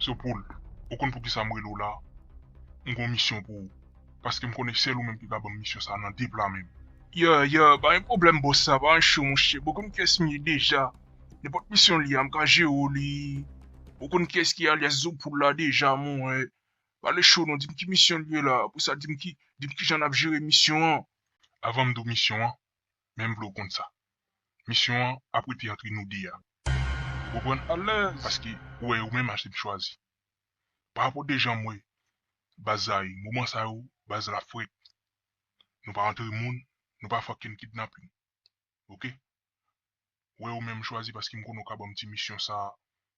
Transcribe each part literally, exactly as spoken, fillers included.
Sopoul, ou konn poukisa m rele w la? M gen yon misyon pou ou. Paske m konnen sèl ou menm ki ka ban m misyon sa a nan de pla menm. Ya, ya, pa gen pwoblèm bòs sa, pa gen cho monchè. Bon, ou konn kiyès m ye deja. Nenpòt misyon li a, m ka jere w li. Ou konn kiyès ki alyas Zopoul la deja, monchè. Pale cho non, di m ki misyon l ye la. Apre sa, di m ki, di m kijan n ap jere misyon an. Avan m di w misyon an, men m vle w konn sa. Misyon an ap rete antre nou de a. Ou konprann? Alèz. Paske ou wè, ou menm a se m chwazi. Pa rapò de jan m wè baz la ye, moman sa yo, baz la frèt. Nou pa antre moun, nou pa fucking kidnaping. Oke? Ou wè, ou menm chwazi paske m konnen w ka ban m ti misyon sa a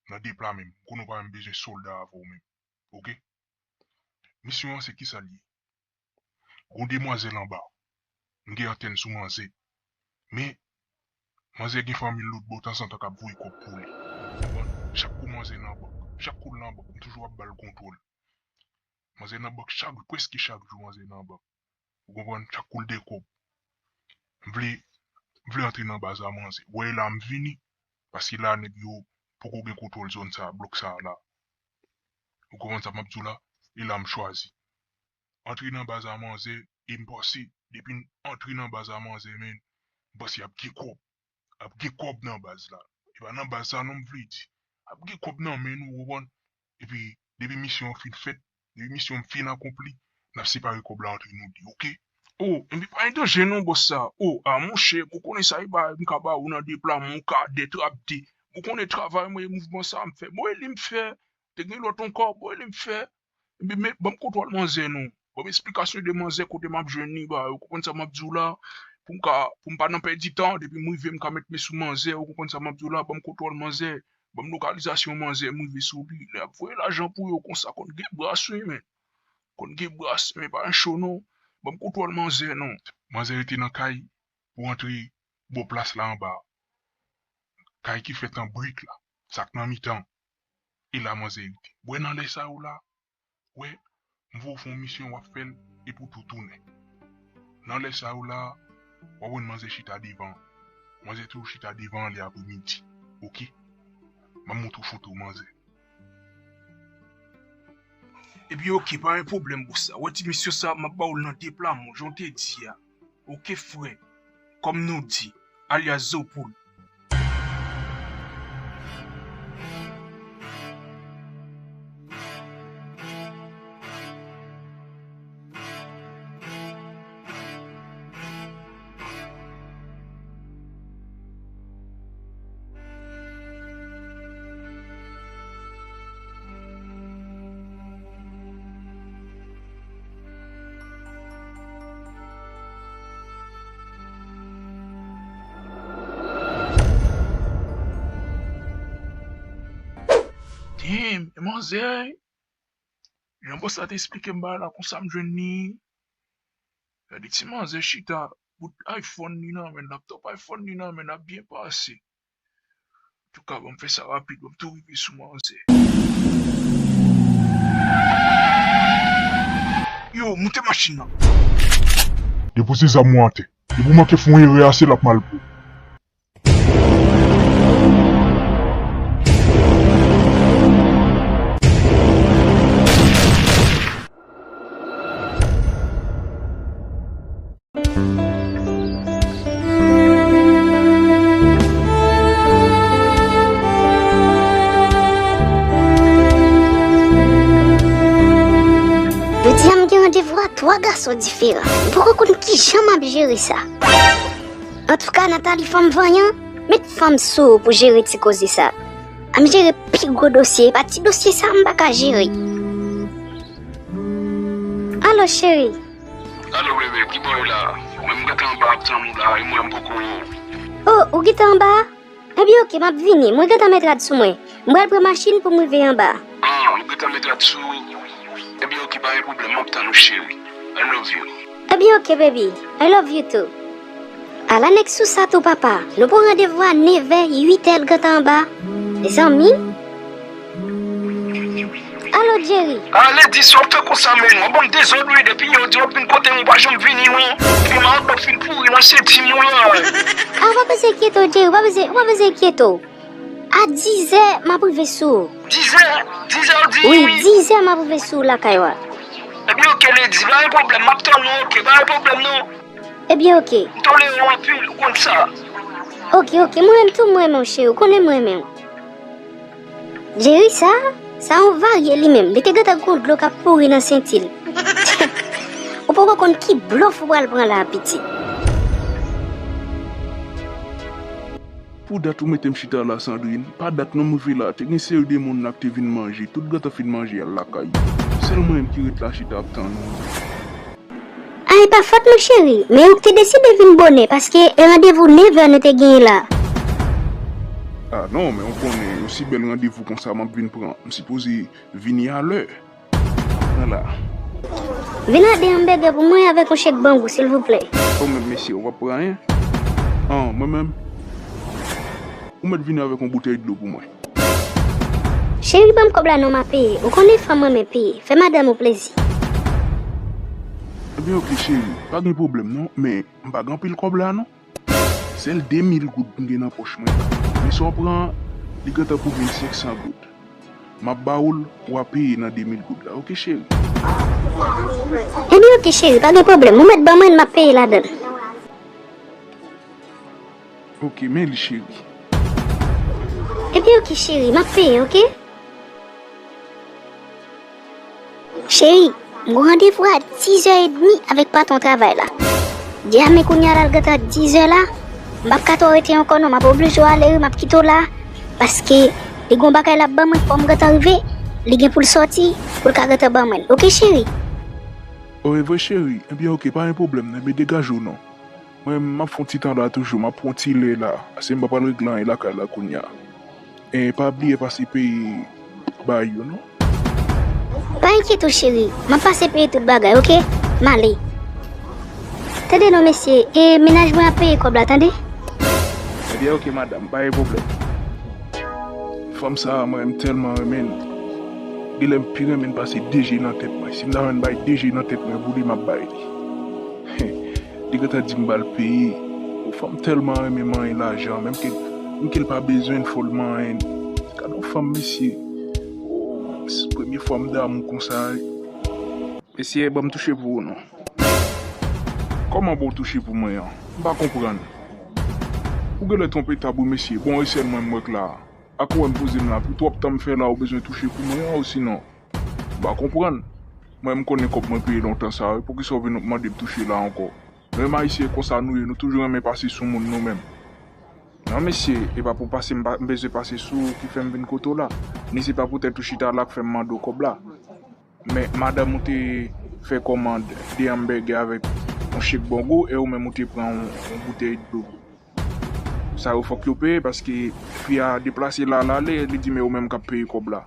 nan de pla menm. M konnen w pa menm bezwen sòlda avè w menm. Oke? Misyon an se kisa l ye? Gon demwazèl anba. M gen antèn sou manzè. Men, manzè gen fanmi l lòtbò tanzantan k ap voye kòb pou li. Ou konprann? Chak kou manzè nan bank, chak kou l nan bank, m toujou ap ba l kontwòl. Manzè nan bank chak, prèske chak jou manzè nan bank. Ou konprann? Chak kou l de kòb. M vle, m vle antre nan baz a manzè. Ou wè, e la m vini. Paske la, nèg yo poko gen kontwòl zòn sa, blòk sa la. Ou konprann sa m ap di w la? E la m chwazi. Antre nan baz a manzè, e m panse, depi n antre nan baz a manzè, men, m panse ap gen kòb. Ap gen kòb nan baz la. E pa nan baz sa non m vle di. Ap gen kòb nan men nou, ou konprann? Epi, depi misyon an fin fèt, depi misyon m fin akonpli, n ap separe kòb la antre nou de, oke? O, epi pa gen danje non, bòs sa. O, a monchè, ou konnen sa, e ba, m ka ba ou nan de pla, men ou ka de trap de. Ou konnen travay mwen, e mouvman sa m fè. Mwen, li m fè. Te gen lòt ankò, bon, li m fè. Epi, men, ban m kontwòl manzè non. Ban m esplikasyon de manzè kote m ap jwenn li, ba, ou konprann sa m ap di w la. Pou m ka, pou m pa nan pèdi tan, depi m rive, m ka met men sou manzè, ou konprann sa m ap di w la, ban m kontwòl manzè. Ban m lokalizasyon manzè, m rive sou li. Lè y ap voye lajan pou yo konsa, konn gen bras wi, men. Konn gen bras, men pa yon cho non. Ban m kontwòl manzè non. Manzè rete nan kay, pou antre bò plas la anba. Kay ki fèt an brik la, sa k nan mitan. E la manzè rete. Wè nan lè sa yo la, wè, m voye w fè yon misyon, w ap fè l, epi w tou tounen. Nan lè sa yo la, w ap wè manzè chita devan. Manzè toujou chita devan lè apremidi. Oke? M ap montre w foto manzè. Epi oke, pa gen pwoblèm pou sa. Wè ti misyon sa, m ap ba w l nan de pla men w, jan w te di a. Oke frè, kòm nou di, alyas Zopoul. Damn, e manzè. Jan bòs la te esplike m bagay la, konsa m jwenn li. Gade ti manzè chita, bout iPhone li nan men, laptop iPhone li nan men, l ap byen pase. Antouka, ban m fè sa rapid, ban m tou rive sou manzè. Yo, moute machin nan. Depoze zam ou atè. Depi w manke fè yon erè ase, l ap mal pou ou. Jodi a, m gen randevou a twa gason diferan. M poko konn kijan m ap jere sa. Antouka, Nathalie, fanm vanyan, met fanm sou ou pou jere ti koze sa. An m jere pi gwo dosye, e pa ti dosye sa m pa ka jere. Alo, cheri. Alo, bebe, ki bò w ye la? Mwen, m gentan anba ap tann ou la, e mwen, m poko. O, ou gentan anba? Ebyen, oke, m ap vini. Mwen gentan met rad sou mwen. M pral pran machin pou m rive anba. Ah, ou gentan met rad sou ou? Ebyen, oke, pa gen pwoblèm, m ap tann ou, cheri. I love you. Ebyen, oke, baby. I love you too. Ala nèg sou sa tou, papa. Nou pran randevou a nevè, uitè, l gentan anba. Mezanmi. Alo, Jerry. Ale, di sa w te konsa, men w ap ban m dezòd, wi. Depi yè w di w ap vin kote m, ou pa janm vini, wi. Epi m ap fin pouri nan senti m, wi. A, w pa bezwen enkyete w, Jerry. W pa bezwen, w pa bezwen enkyete w. A, Dizè, m ap rive sou ou. Dizè? Dizè ou di? Wi, wi. Dizè m ap rive sou ou lakay ou a. Ebyen, oke, Lady, pa gen pwoblèm, m ap tann ou, oke, pa gen pwoblèm non. Ebyen, oke. M tolere w anpil, ou konn sa. Oke, oke, mwen menm tou, mwen renmen w, cheri, ou konnen mwen renmen w. Jerry sa, sa yon varye li menm. Li te gentan gon dlo k ap pouri nan senti l. Ou poko konn ki blòf ou pral pran la, pitit. Pou dat ou mete m chita la, Sandrine, pa dat non m rive la, te gen seri de moun la k te vin manje, tout gentan fin manje al lakay yo. Sèl mwen menm ki ret la chita ap tann ou. A, e pa fòt mwen, cheri, men ou k te deside vin bonè, paske e randevou nevè nou te genyen la. A non, men ou konnen, osi bèl randevou konsa m ap vin pran, m sipoze vini alè. Pran la. Vin a de anbègè pou mwen avèk yon chèk bangou, silvouplè. Ou menm, mesye, ou p ap pran anyen? An, mwen menm? Ou mèt vini avèk yon boutèy dlo pou mwen. Cheri, ban m kòb la non, m a peye. Ou konnen fanm renmen peye. Fè madanm ou plezi. Ebyen, oke, cheri, pa gen pwoblèm non, men m pa gen anpil kòb la non. Sèl de mil goud m gen nan pòch mwen la. Men sa w pran an, li gentan pou vin senk san goud. M ap ba ou l, w a peye nan de mil goud la, oke, cheri? Ebyen, oke, cheri, pa gen pwoblèm. Ou mèt ban mwen l, m ap peye ladan l. Oke, men li, cheri. Ebyen, oke, cheri, m ap peye, oke? Cheri, m gon randevou a dizè edmi avèk patwon travay la. Di a men kounye a la l gentan dizè la, m p ap ka twò rete ankò non, m ap oblije w ale wi, m ap kite w la, paske li gon bagay l ap ban mwen, fò m gentan rive, li gen pou l sòti, pou l ka gentan ban mwen l. Oke, cheri? O, e vre, cheri? Ebyen, oke, pa gen pwoblèm, ebyen, degaje w non. Mwen, m ap fè yon ti tan la toujou, m ap pran yon ti lè la, paske m pa pral regle anyen lakay la kounye a. E pa bliye pase peye bay yo non. Pa enkyete w, cheri, m ap pase peye tout bagay, oke? M ale. Tande non, mesye, e mennaj mwen ap peye kòb la, tande? Ebyen, oke, madanm, pa gen pwoblèm. Fanm sa a, mwen, m tèlman renmen l. Genlè m pi renmen l pase D J nan tèt mwen. Si m ta jwenn bay D J nan tèt mwen pou li, m ap bay li. Li gentan di m ba l peye. O, fanm tèlman renmen manyen lajan, menm ke, menm ke l pa bezwen l, fò l manyen l. Gad yon fanm, mesye. O, se premye fwa m damou konsa wi. Mesye, ban m touche pou ou non. Kòman ban w touche pou mwen an? M pa konprann. Ou genlè twonpe tab wi, mesye. Bon, e sèl mwen m wè k la. Ak ou wè m poze m la, pou twòp tan m fè la, ou bezwen touche pou mwen an, osinon, m pa konprann. Mwen, m konnen kòb mwen peye lontan sa wi, poukisa w vin mande m touche la ankò? Nou menm Ayisyen, e konsa nou ye, nou toujou renmen pase sou moun nou menm. Non, mesye, e pa pou pase m pa, m bezwen pase sou ou ki fè m vin kote w la. Ni se pa poutèt ou chita la k fè m mande w kòb la. Men madanm ou te fè kòmand de anbègè avèk yon chèk bangou, e ou menm ou te pran yon, yon boutèy dlo. Sa yo fòk yo peye, paske fi a deplase la, l ale, li di men ou menm k ap peye kòb la.